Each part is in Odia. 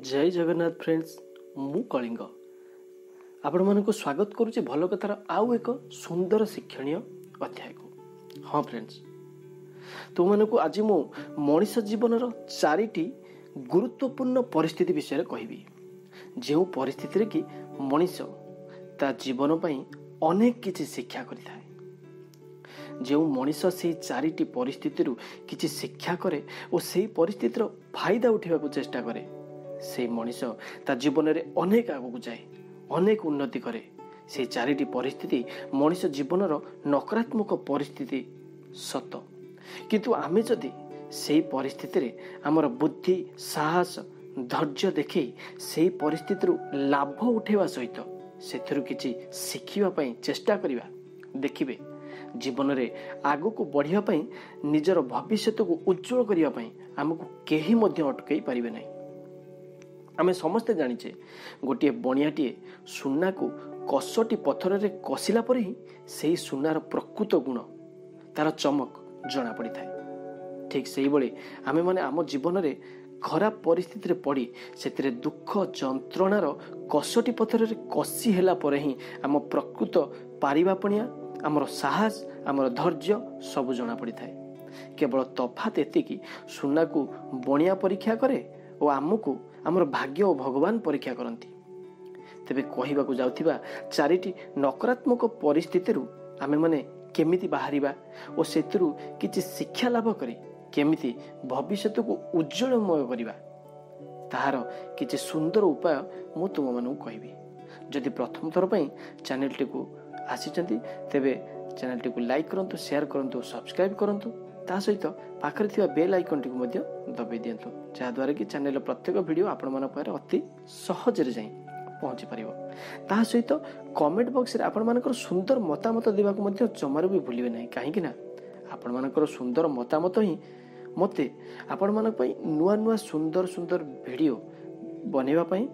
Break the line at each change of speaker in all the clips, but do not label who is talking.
ଜୟ ଜଗନ୍ନାଥ ଫ୍ରେଣ୍ଡସ୍, ମୁଁ କଳିଙ୍ଗ ଆପଣମାନଙ୍କୁ ସ୍ୱାଗତ କରୁଛି ଭଲ କଥାର ଆଉ ଏକ ସୁନ୍ଦର ଶିକ୍ଷଣୀୟ ଅଧ୍ୟାୟକୁ। ହଁ ଫ୍ରେଣ୍ଡସ୍, ତୁମମାନଙ୍କୁ ଆଜି ମୁଁ ମଣିଷ ଜୀବନର ଚାରିଟି ଗୁରୁତ୍ୱପୂର୍ଣ୍ଣ ପରିସ୍ଥିତି ବିଷୟରେ କହିବି, ଯେଉଁ ପରିସ୍ଥିତିରେ କି ମଣିଷ ତା ଜୀବନ ପାଇଁ ଅନେକ କିଛି ଶିକ୍ଷା କରିଥାଏ। ଯେଉଁ ମଣିଷ ସେଇ ଚାରିଟି ପରିସ୍ଥିତିରୁ କିଛି ଶିକ୍ଷା କରେ ଓ ସେଇ ପରିସ୍ଥିତିର ଫାଇଦା ଉଠାଇବାକୁ ଚେଷ୍ଟା କରେ, ସେଇ ମଣିଷ ତା ଜୀବନରେ ଅନେକ ଆଗକୁ ଯାଏ, ଅନେକ ଉନ୍ନତି କରେ। ସେଇ ଚାରିଟି ପରିସ୍ଥିତି ମଣିଷ ଜୀବନର ନକାରାତ୍ମକ ପରିସ୍ଥିତି ସତ, କିନ୍ତୁ ଆମେ ଯଦି ସେଇ ପରିସ୍ଥିତିରେ ଆମର ବୁଦ୍ଧି, ସାହସ, ଧୈର୍ଯ୍ୟ ଦେଖେଇ ସେଇ ପରିସ୍ଥିତିରୁ ଲାଭ ଉଠାଇବା ସହିତ ସେଥିରୁ କିଛି ଶିଖିବା ପାଇଁ ଚେଷ୍ଟା କରିବା, ଦେଖିବେ ଜୀବନରେ ଆଗକୁ ବଢ଼ିବା ପାଇଁ, ନିଜର ଭବିଷ୍ୟତକୁ ଉଜ୍ଜଳ କରିବା ପାଇଁ ଆମକୁ କେହି ମଧ୍ୟ ଅଟକାଇ ପାରିବେ ନାହିଁ। ଆମେ ସମସ୍ତେ ଜାଣିଛେ, ଗୋଟିଏ ବଣିଆଟିଏ ସୁନାକୁ କଷଟି ପଥରରେ କଷିଲା ପରେ ହିଁ ସେହି ସୁନାର ପ୍ରକୃତ ଗୁଣ, ତାର ଚମକ ଜଣାପଡ଼ିଥାଏ। ଠିକ୍ ସେଇଭଳି ଆମେମାନେ ଆମ ଜୀବନରେ ଖରାପ ପରିସ୍ଥିତିରେ ପଡ଼ି ସେଥିରେ ଦୁଃଖ ଯନ୍ତ୍ରଣାର କଷଟି ପଥରରେ କଷି ହେଲା ପରେ ହିଁ ଆମ ପ୍ରକୃତ ପାରିବାପଣିଆ, ଆମର ସାହସ, ଆମର ଧୈର୍ଯ୍ୟ ସବୁ ଜଣାପଡ଼ିଥାଏ। କେବଳ ତଫାତ ଏତିକି, ସୁନାକୁ ବଣିଆ ପରୀକ୍ଷା କରେ ଓ ଆମକୁ ଆମର ଭାଗ୍ୟ ଓ ଭଗବାନ ପରୀକ୍ଷା କରନ୍ତି। ତେବେ କହିବାକୁ ଯାଉଥିବା ଚାରିଟି ନକାରାତ୍ମକ ପରିସ୍ଥିତିରୁ ଆମେମାନେ କେମିତି ବାହାରିବା ଓ ସେଥିରୁ କିଛି ଶିକ୍ଷା ଲାଭ କରି କେମିତି ଭବିଷ୍ୟତକୁ ଉଜ୍ଜଳମୟ କରିବା, ତାହାର କିଛି ସୁନ୍ଦର ଉପାୟ ମୁଁ ତୁମମାନଙ୍କୁ କହିବି। ଯଦି ପ୍ରଥମ ଥର ପାଇଁ ଚ୍ୟାନେଲଟିକୁ ଆସିଛନ୍ତି, ତେବେ ଚ୍ୟାନେଲଟିକୁ ଲାଇକ୍ କରନ୍ତୁ, ସେୟାର କରନ୍ତୁ, ସବସ୍କ୍ରାଇବ୍ କରନ୍ତୁ। ତା ସହିତ ପାଖରେ ଥିବା ବେଲ୍ ଆଇକନ୍ଟିକୁ ମଧ୍ୟ ଦବାଇ ଦିଅନ୍ତୁ, ଯାହାଦ୍ୱାରା କି ଚ୍ୟାନେଲର ପ୍ରତ୍ୟେକ ଭିଡ଼ିଓ ଆପଣମାନଙ୍କ ପାଖରେ ଅତି ସହଜରେ ଯାଇ ପହଞ୍ଚି ପାରିବ। ତା ସହିତ କମେଣ୍ଟ ବକ୍ସରେ ଆପଣମାନଙ୍କର ସୁନ୍ଦର ମତାମତ ଦେବାକୁ ମଧ୍ୟ ଜମାରୁ ବି ଭୁଲିବେ ନାହିଁ, କାହିଁକି ନା ଆପଣମାନଙ୍କର ସୁନ୍ଦର ମତାମତ ହିଁ ମୋତେ ଆପଣମାନଙ୍କ ପାଇଁ ନୂଆ ନୂଆ ସୁନ୍ଦର ସୁନ୍ଦର ଭିଡ଼ିଓ ବନେଇବା ପାଇଁ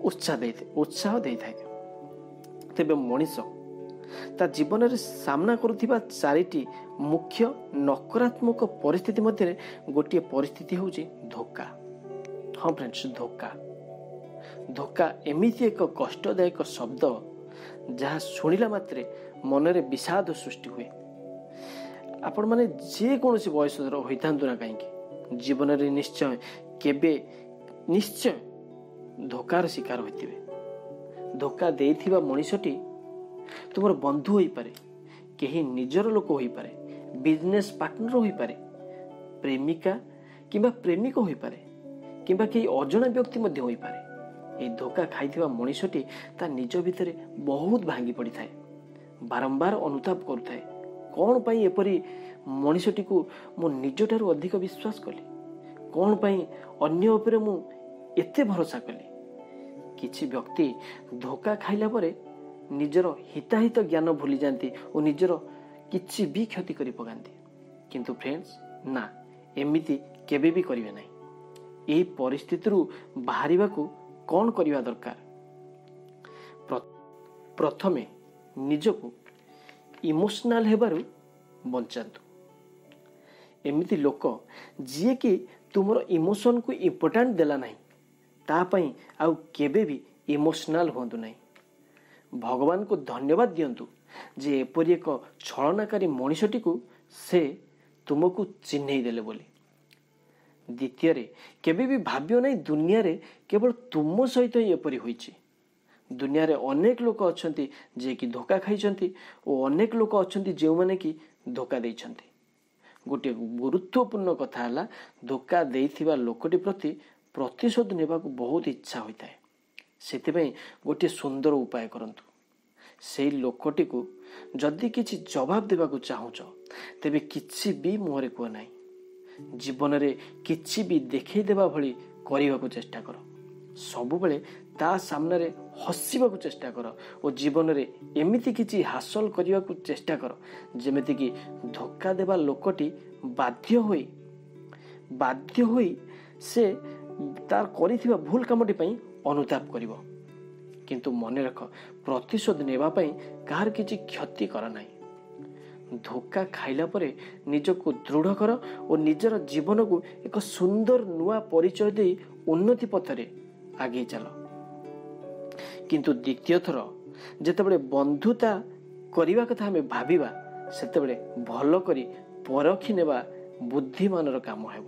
ଉତ୍ସାହ ଦେଇଥାଏ। ତେବେ ମଣିଷ ତା ଜୀବନରେ ସାମ୍ନା କରୁଥିବା ଚାରିଟି ମୁଖ୍ୟ ନକାରାତ୍ମକ ପରିସ୍ଥିତି ମଧ୍ୟରେ ଗୋଟିଏ ପରିସ୍ଥିତି ହେଉଛି ଧୋକା। ହଁ ଫ୍ରେଣ୍ଡସ୍, ଧୋକା। ଧୋକା ଏମିତି ଏକ କଷ୍ଟଦାୟକ ଶବ୍ଦ ଯାହା ଶୁଣିଲା ମାତ୍ରେ ମନରେ ବିଷାଦ ସୃଷ୍ଟି ହୁଏ। ଆପଣମାନେ ଯେକୌଣସି ବୟସର ହୋଇଥାନ୍ତୁ ନା କାହିଁକି, ଜୀବନରେ ନିଶ୍ଚୟ କେବେ ନିଶ୍ଚୟ ଧୋକାର ଶିକାର ହୋଇଥିବେ। ଧୋକା ଦେଇଥିବା ମଣିଷଟି ତୁମର ବନ୍ଧୁ ହୋଇପାରେ, କେହି ନିଜର ଲୋକ ହୋଇପାରେ, ବିଜନେସ୍ ପାର୍ଟନର ହୋଇପାରେ, ପ୍ରେମିକା କିମ୍ବା ପ୍ରେମିକ ହୋଇପାରେ, କିମ୍ବା କେହି ଅଜଣା ବ୍ୟକ୍ତି ମଧ୍ୟ ହୋଇପାରେ। ଏହି ଧୋକା ଖାଇଥିବା ମଣିଷଟି ତା ନିଜ ଭିତରେ ବହୁତ ଭାଙ୍ଗି ପଡ଼ିଥାଏ, ବାରମ୍ବାର ଅନୁତାପ କରୁଥାଏ, କ'ଣ ପାଇଁ ଏପରି ମଣିଷଟିକୁ ମୁଁ ନିଜଠାରୁ ଅଧିକ ବିଶ୍ୱାସ କଲି, କ'ଣ ପାଇଁ ଅନ୍ୟ ଉପରେ ମୁଁ ଏତେ ଭରସା କଲି। କିଛି ବ୍ୟକ୍ତି ଧୋକା ଖାଇଲା ପରେ ନିଜର ହିତାହିତ ଜ୍ଞାନ ଭୁଲିଯାଆନ୍ତି ଓ ନିଜର କିଛି ବି କ୍ଷତି କରି ପକାନ୍ତି। କିନ୍ତୁ ଫ୍ରେଣ୍ଡସ୍, ନା, ଏମିତି କେବେ ବି କରିବେ ନାହିଁ। ଏହି ପରିସ୍ଥିତିରୁ ବାହାରିବାକୁ କ'ଣ କରିବା ଦରକାର? ପ୍ରଥମେ ନିଜକୁ ଇମୋସନାଲ ହେବାରୁ ବଞ୍ଚାନ୍ତୁ। ଏମିତି ଲୋକ ଯିଏକି ତୁମର ଇମୋସନକୁ ଇମ୍ପୋର୍ଟାଣ୍ଟ ଦେଲା ନାହିଁ, ତା ପାଇଁ ଆଉ କେବେ ବି ଇମୋସନାଲ ହୁଅନ୍ତୁ ନାହିଁ। ଭଗବାନଙ୍କୁ ଧନ୍ୟବାଦ ଦିଅନ୍ତୁ ଯେ ଏପରି ଏକ ଛଳନାକାରୀ ମଣିଷଟିକୁ ସେ ତୁମକୁ ଚିହ୍ନେଇ ଦେଲେ ବୋଲି। ଦ୍ୱିତୀୟରେ, କେବେ ବି ଭାବିବ ନାହିଁ ଦୁନିଆରେ କେବଳ ତୁମ ସହିତ ହିଁ ଏପରି ହୋଇଛି। ଦୁନିଆରେ ଅନେକ ଲୋକ ଅଛନ୍ତି ଯିଏକି ଧୋକା ଖାଇଛନ୍ତି ଓ ଅନେକ ଲୋକ ଅଛନ୍ତି ଯେଉଁମାନେ କି ଧୋକା ଦେଇଛନ୍ତି। ଗୋଟିଏ ଗୁରୁତ୍ୱପୂର୍ଣ୍ଣ କଥା ହେଲା, ଧୋକା ଦେଇଥିବା ଲୋକଟି ପ୍ରତି ପ୍ରତିଶୋଧ ନେବାକୁ ବହୁତ ଇଚ୍ଛା ହୋଇଥାଏ। ସେଥିପାଇଁ ଗୋଟିଏ ସୁନ୍ଦର ଉପାୟ କରନ୍ତୁ। ସେଇ ଲୋକଟିକୁ ଯଦି କିଛି ଜବାବ ଦେବାକୁ ଚାହୁଁଛ, ତେବେ କିଛି ବି ମୁହଁରେ କୁହ ନାହିଁ। ଜୀବନରେ କିଛି ବି ଦେଖେଇ ଦେବା ଭଳି କରିବାକୁ ଚେଷ୍ଟା କର। ସବୁବେଳେ ତା ସାମ୍ନାରେ ହସିବାକୁ ଚେଷ୍ଟା କର ଓ ଜୀବନରେ ଏମିତି କିଛି ହାସଲ କରିବାକୁ ଚେଷ୍ଟା କର ଯେମିତିକି ଧୋକା ଦେବା ଲୋକଟି ବାଧ୍ୟ ହୋଇ ସେ ତାର କରିଥିବା ଭୁଲ କାମଟି ପାଇଁ ଅନୁତାପ କରିବ। କିନ୍ତୁ ମନେ ରଖ, ପ୍ରତିଶୋଧ ନେବା ପାଇଁ କାହାର କିଛି କ୍ଷତି କର ନାହିଁ। ଧୋକା ଖାଇଲା ପରେ ନିଜକୁ ଦୃଢ଼ କର ଓ ନିଜର ଜୀବନକୁ ଏକ ସୁନ୍ଦର ନୂଆ ପରିଚୟ ଦେଇ ଉନ୍ନତି ପଥରେ ଆଗେଇ ଚାଲ। କିନ୍ତୁ ଦ୍ୱିତୀୟ ଥର ଯେତେବେଳେ ବନ୍ଧୁତା କରିବା କଥା ଆମେ ଭାବିବା, ସେତେବେଳେ ଭଲ କରି ପରଖି ନେବା ବୁଦ୍ଧିମାନର କାମ ହେବ।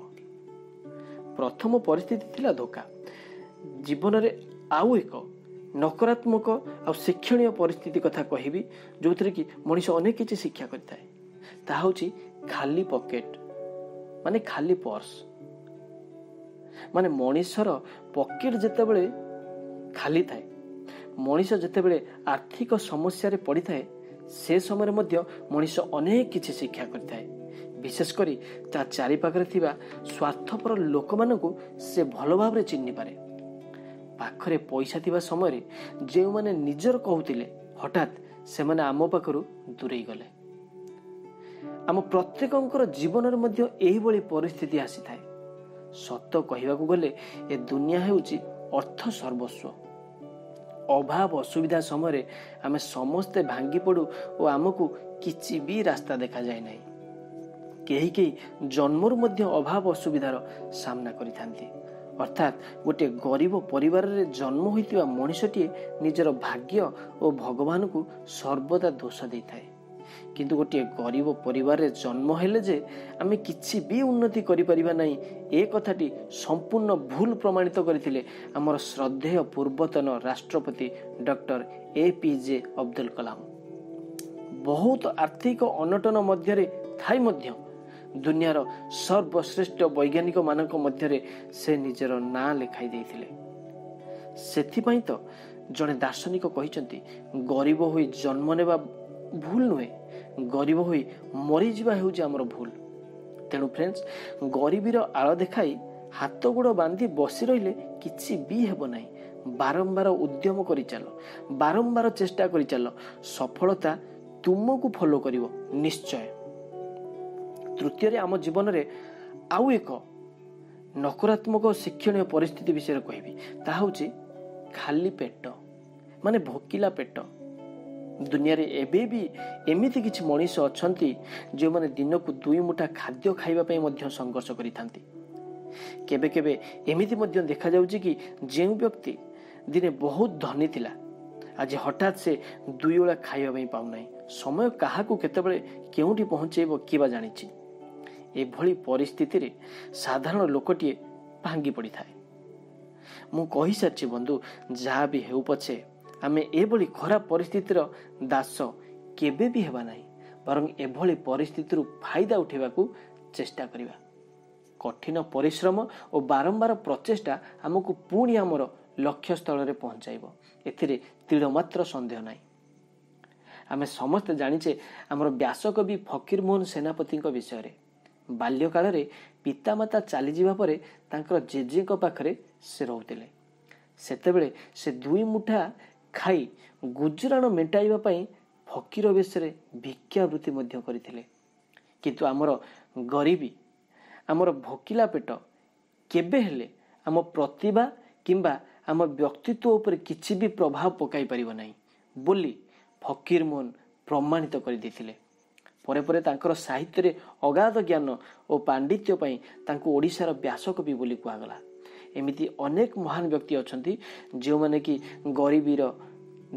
ପ୍ରଥମ ପରିସ୍ଥିତି ଥିଲା ଧୋକା। ଜୀବନରେ ଆଉ ଏକ ନକାରାତ୍ମକ ଆଉ ଶିକ୍ଷଣୀୟ ପରିସ୍ଥିତି କଥା କହିବି, ଯେଉଁଥିରେ କି ମଣିଷ ଅନେକ କିଛି ଶିକ୍ଷା କରିଥାଏ। ତାହା ହେଉଛି ଖାଲି ପକେଟ୍, ମାନେ ଖାଲି ପର୍ସ। ମାନେ ମଣିଷର ପକେଟ୍ ଯେତେବେଳେ ଖାଲି ଥାଏ, ମଣିଷ ଯେତେବେଳେ ଆର୍ଥିକ ସମସ୍ୟାରେ ପଡ଼ିଥାଏ, ସେ ସମୟରେ ମଧ୍ୟ ମଣିଷ ଅନେକ କିଛି ଶିକ୍ଷା କରିଥାଏ। ବିଶେଷ କରି ତା ଚାରିପାଖରେ ଥିବା ସ୍ୱାର୍ଥପର ଲୋକମାନଙ୍କୁ ସେ ଭଲ ଭାବରେ ଚିହ୍ନିପାରେ। ପାଖରେ ପଇସା ଥିବା ସମୟରେ ଯେଉଁମାନେ ନିଜର କହୁଥିଲେ, ହଠାତ୍ ସେମାନେ ଆମ ପାଖରୁ ଦୂରେଇ ଗଲେ। ଆମ ପ୍ରତ୍ୟେକଙ୍କର ଜୀବନରେ ମଧ୍ୟ ଏହିଭଳି ପରିସ୍ଥିତି ଆସିଥାଏ। ସତ କହିବାକୁ ଗଲେ ଏ ଦୁନିଆ ହେଉଛି ଅର୍ଥ ସର୍ବସ୍ୱ। ଅଭାବ ଅସୁବିଧା ସମୟରେ ଆମେ ସମସ୍ତେ ଭାଙ୍ଗି ପଡ଼ୁ ଓ ଆମକୁ କିଛି ବି ରାସ୍ତା ଦେଖାଯାଏ ନାହିଁ। କେହି କେହି ଜନ୍ମରୁ ମଧ୍ୟ ଅଭାବ ଅସୁବିଧାର ସାମ୍ନା କରିଥାନ୍ତି। ଅର୍ଥାତ୍ ଗୋଟିଏ ଗରିବ ପରିବାରରେ ଜନ୍ମ ହୋଇଥିବା ମଣିଷଟିଏ ନିଜର ଭାଗ୍ୟ ଓ ଭଗବାନଙ୍କୁ ସର୍ବଦା ଦୋଷ ଦେଇଥାଏ। କିନ୍ତୁ ଗୋଟିଏ ଗରିବ ପରିବାରରେ ଜନ୍ମ ହେଲେ ଯେ ଆମେ କିଛି ବି ଉନ୍ନତି କରିପାରିବା ନାହିଁ, ଏ କଥାଟି ସମ୍ପୂର୍ଣ୍ଣ ଭୁଲ ପ୍ରମାଣିତ କରିଥିଲେ ଆମର ଶ୍ରଦ୍ଧେୟ ପୂର୍ବତନ ରାଷ୍ଟ୍ରପତି ଡକ୍ଟର APJ Abdul Kalam. ବହୁତ ଆର୍ଥିକ ଅନଟନ ମଧ୍ୟରେ ଥାଇ ମଧ୍ୟ ଦୁନିଆର ସର୍ବଶ୍ରେଷ୍ଠ ବୈଜ୍ଞାନିକମାନଙ୍କ ମଧ୍ୟରେ ସେ ନିଜର ନାଁ ଲେଖାଇ ଦେଇଥିଲେ। ସେଥିପାଇଁ ତ ଜଣେ ଦାର୍ଶନିକ କହିଛନ୍ତି, ଗରିବ ହୋଇ ଜନ୍ମ ନେବା ଭୁଲ ନୁହେଁ, ଗରିବ ହୋଇ ମରିଯିବା ହେଉଛି ଆମର ଭୁଲ। ତେଣୁ ଫ୍ରେଣ୍ଡସ୍, ଗରିବୀର ଆଳ ଦେଖାଇ ହାତ ଗୋଡ଼ ବାନ୍ଧି ବସି ରହିଲେ କିଛି ବି ହେବ ନାହିଁ। ବାରମ୍ବାର ଉଦ୍ୟମ କରିଚାଲ, ବାରମ୍ବାର ଚେଷ୍ଟା କରିଚାଲ, ସଫଳତା ତୁମକୁ ଫଲୋ କରିବ ନିଶ୍ଚୟ। ତୃତୀୟରେ ଆମ ଜୀବନରେ ଆଉ ଏକ ନକାରାତ୍ମକ ଶିକ୍ଷଣୀୟ ପରିସ୍ଥିତି ବିଷୟରେ କହିବି। ତାହା ହେଉଛି ଖାଲି ପେଟ, ମାନେ ଭୋକିଲା ପେଟ। ଦୁନିଆରେ ଏବେ ବି ଏମିତି କିଛି ମଣିଷ ଅଛନ୍ତି ଯେଉଁମାନେ ଦିନକୁ 2 ମୁଠା ଖାଦ୍ୟ ଖାଇବା ପାଇଁ ମଧ୍ୟ ସଂଘର୍ଷ କରିଥାନ୍ତି। କେବେ କେବେ ଏମିତି ମଧ୍ୟ ଦେଖାଯାଉଛି କି ଯେଉଁ ବ୍ୟକ୍ତି ଦିନେ ବହୁତ ଧନୀ ଥିଲା, ଆଜି ହଠାତ୍ ସେ 2 ଓଳା ଖାଇବା ପାଇଁ ପାଉନାହିଁ। ସମୟ କାହାକୁ କେତେବେଳେ କେଉଁଠି ପହଞ୍ଚେଇବ କିଏ ବା ଜାଣିଛି। ଏଭଳି ପରିସ୍ଥିତିରେ ସାଧାରଣ ଲୋକଟିଏ ଭାଙ୍ଗି ପଡ଼ିଥାଏ। ମୁଁ କହିସାରିଛି ବନ୍ଧୁ, ଯାହା ବି ହେଉ ପଛେ ଆମେ ଏଭଳି ଖରାପ ପରିସ୍ଥିତିର ଦାସ କେବେ ବି ହେବା ନାହିଁ, ବରଂ ଏଭଳି ପରିସ୍ଥିତିରୁ ଫାଇଦା ଉଠାଇବାକୁ ଚେଷ୍ଟା କରିବା। କଠିନ ପରିଶ୍ରମ ଓ ବାରମ୍ବାର ପ୍ରଚେଷ୍ଟା ଆମକୁ ପୁଣି ଆମର ଲକ୍ଷ୍ୟସ୍ଥଳରେ ପହଞ୍ଚାଇବ, ଏଥିରେ ତିଳମାତ୍ର ସନ୍ଦେହ ନାହିଁ। ଆମେ ସମସ୍ତେ ଜାଣିଛେ ଆମର ବ୍ୟାସକବି ଫକୀରମୋହନ ସେନାପତିଙ୍କ ବିଷୟରେ। ବାଲ୍ୟକାଳରେ ପିତାମାତା ଚାଲିଯିବା ପରେ ତାଙ୍କର ଜେଜେଙ୍କ ପାଖରେ ସେ ରହୁଥିଲେ। ସେତେବେଳେ ସେ 2 ମୁଠା ଖାଇ ଗୁଜୁରାଣ ମେଣ୍ଟାଇବା ପାଇଁ ଫକୀର ବେଶରେ ଭିକ୍ଷାବୃତ୍ତି ମଧ୍ୟ କରିଥିଲେ। କିନ୍ତୁ ଆମର ଗରିବୀ, ଆମର ଭୋକିଲା ପେଟ କେବେ ହେଲେ ଆମ ପ୍ରତିଭା କିମ୍ବା ଆମ ବ୍ୟକ୍ତିତ୍ୱ ଉପରେ କିଛି ବି ପ୍ରଭାବ ପକାଇ ପାରିବ ନାହିଁ ବୋଲି ଫକୀରମୋହନ ପ୍ରମାଣିତ କରିଦେଇଥିଲେ। ପରେ ପରେ ତାଙ୍କର ସାହିତ୍ୟରେ ଅଗାଧ ଜ୍ଞାନ ଓ ପାଣ୍ଡିତ୍ୟ ପାଇଁ ତାଙ୍କୁ ଓଡ଼ିଶାର ବ୍ୟାସକବି ବୋଲି କୁହାଗଲା। ଏମିତି ଅନେକ ମହାନ ବ୍ୟକ୍ତି ଅଛନ୍ତି ଯେଉଁମାନେ କି ଗରିବୀର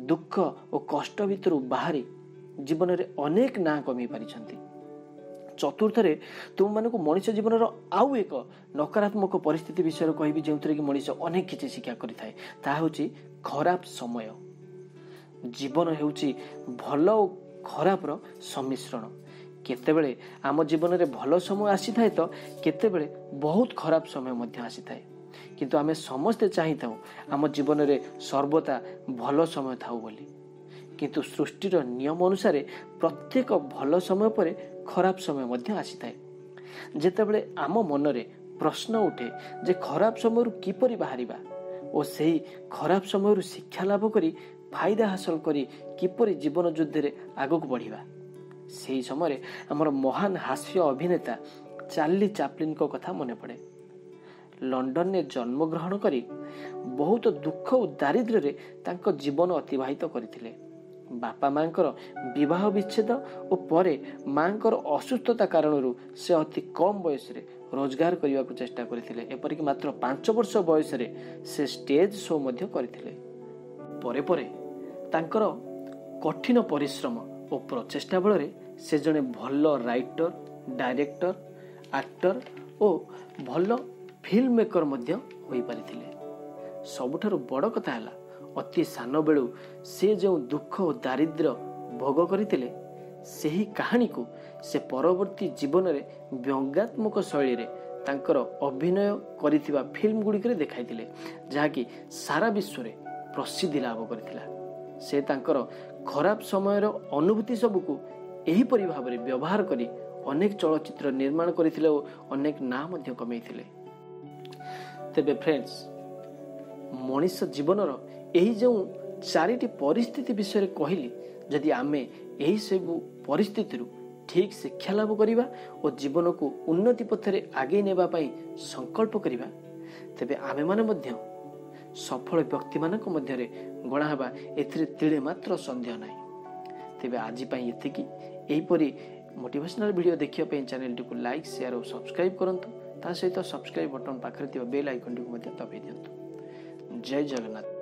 ଦୁଃଖ ଓ କଷ୍ଟ ଭିତରୁ ବାହାରି ଜୀବନରେ ଅନେକ ନାଁ କମେଇ ପାରିଛନ୍ତି। ଚତୁର୍ଥରେ ତୁମମାନଙ୍କୁ ମଣିଷ ଜୀବନର ଆଉ ଏକ ନକାରାତ୍ମକ ପରିସ୍ଥିତି ବିଷୟରେ କହିବି, ଯେଉଁଥିରେ କି ମଣିଷ ଅନେକ କିଛି ଶିକ୍ଷା କରିଥାଏ। ତାହା ହେଉଛି ଖରାପ ସମୟ। ଜୀବନ ହେଉଛି ଭଲ ଓ ଖରାପର ସମ୍ମିଶ୍ରଣ। କେତେବେଳେ ଆମ ଜୀବନରେ ଭଲ ସମୟ ଆସିଥାଏ ତ କେତେବେଳେ ବହୁତ ଖରାପ ସମୟ ମଧ୍ୟ ଆସିଥାଏ। କିନ୍ତୁ ଆମେ ସମସ୍ତେ ଚାହିଁଥାଉ ଆମ ଜୀବନରେ ସର୍ବଦା ଭଲ ସମୟ ଥାଉ ବୋଲି। କିନ୍ତୁ ସୃଷ୍ଟିର ନିୟମ ଅନୁସାରେ ପ୍ରତ୍ୟେକ ଭଲ ସମୟ ପରେ ଖରାପ ସମୟ ମଧ୍ୟ ଆସିଥାଏ। ଯେତେବେଳେ ଆମ ମନରେ ପ୍ରଶ୍ନ ଉଠେ ଯେ ଖରାପ ସମୟରୁ କିପରି ବାହାରିବା ଓ ସେହି ଖରାପ ସମୟରୁ ଶିକ୍ଷା ଲାଭ କରି ଫାଇଦା ହାସଲ କରି କିପରି ଜୀବନ ଯୁଦ୍ଧରେ ଆଗକୁ ବଢ଼ିବା, ସେହି ସମୟରେ ଆମର ମହାନ ହାସ୍ୟ ଅଭିନେତା ଚାର୍ଲି ଚାପ୍ଲିନଙ୍କ କଥା ମନେ ପଡ଼େ। ଲଣ୍ଡନରେ ଜନ୍ମଗ୍ରହଣ କରି ବହୁତ ଦୁଃଖ ଓ ଦାରିଦ୍ର୍ୟରେ ତାଙ୍କ ଜୀବନ ଅତିବାହିତ କରିଥିଲେ। ବାପା ମାଙ୍କର ବିବାହ ବିଚ୍ଛେଦ ଓ ପରେ ମାଙ୍କର ଅସୁସ୍ଥତା କାରଣରୁ ସେ ଅତି କମ୍ ବୟସରେ ରୋଜଗାର କରିବାକୁ ଚେଷ୍ଟା କରିଥିଲେ। ଏପରିକି ମାତ୍ର 5 ବର୍ଷ ବୟସରେ ସେ ଷ୍ଟେଜ୍ ଶୋ ମଧ୍ୟ କରିଥିଲେ। ପରେ ପରେ ତାଙ୍କର କଠିନ ପରିଶ୍ରମ ଓ ପ୍ରଚେଷ୍ଟା ବଳରେ ସେ ଜଣେ ଭଲ ରାଇଟର, ଡାଇରେକ୍ଟର, ଆକ୍ଟର ଓ ଭଲ ଫିଲ୍ମ ମେକର ମଧ୍ୟ ହୋଇପାରିଥିଲେ। ସବୁଠାରୁ ବଡ଼ କଥା ହେଲା, ଅତି ସାନ ବେଳୁ ସେ ଯେଉଁ ଦୁଃଖ ଓ ଦାରିଦ୍ର୍ୟ ଭୋଗ କରିଥିଲେ, ସେହି କାହାଣୀକୁ ସେ ପରବର୍ତ୍ତୀ ଜୀବନରେ ବ୍ୟଙ୍ଗାତ୍ମକ ଶୈଳୀରେ ତାଙ୍କର ଅଭିନୟ କରିଥିବା ଫିଲ୍ମ ଗୁଡ଼ିକରେ ଦେଖାଇଥିଲେ, ଯାହାକି ସାରା ବିଶ୍ୱରେ ପ୍ରସିଦ୍ଧି ଲାଭ କରିଥିଲା। ସେ ତାଙ୍କର ଖରାପ ସମୟର ଅନୁଭୂତି ସବୁକୁ ଏହିପରି ଭାବରେ ବ୍ୟବହାର କରି ଅନେକ ଚଳଚ୍ଚିତ୍ର ନିର୍ମାଣ କରିଥିଲେ ଓ ଅନେକ ନାଁ ମଧ୍ୟ କମେଇଥିଲେ। ତେବେ ଫ୍ରେଣ୍ଡସ୍, ମଣିଷ ଜୀବନର ଏହି ଯେଉଁ 4ଟି ପରିସ୍ଥିତି ବିଷୟରେ କହିଲି, ଯଦି ଆମେ ଏହିସବୁ ପରିସ୍ଥିତିରୁ ଠିକ୍ ଶିକ୍ଷା ଲାଭ କରିବା ଓ ଜୀବନକୁ ଉନ୍ନତି ପଥରେ ଆଗେଇ ନେବା ପାଇଁ ସଂକଳ୍ପ କରିବା, ତେବେ ଆମେମାନେ ମଧ୍ୟ ସଫଳ ବ୍ୟକ୍ତିମାନଙ୍କ ମଧ୍ୟରେ ଗଣା ହେବା, ଏଥିରେ ତିଳେ ମାତ୍ର ସନ୍ଦେହ ନାହିଁ। ତେବେ ଆଜି ପାଇଁ ଏତିକି। ଏହିପରି ମୋଟିଭେସନାଲ୍ ଭିଡ଼ିଓ ଦେଖିବା ପାଇଁ ଚ୍ୟାନେଲଟିକୁ ଲାଇକ୍, ସେୟାର ଓ ସବସ୍କ୍ରାଇବ୍ କରନ୍ତୁ। ତା ସହିତ ସବସ୍କ୍ରାଇବ୍ ବଟନ୍ ପାଖରେ ଥିବା ବେଲ୍ ଆଇକନ୍ଟିକୁ ମଧ୍ୟ ଦବାଇ ଦିଅନ୍ତୁ। ଜୟ ଜଗନ୍ନାଥ।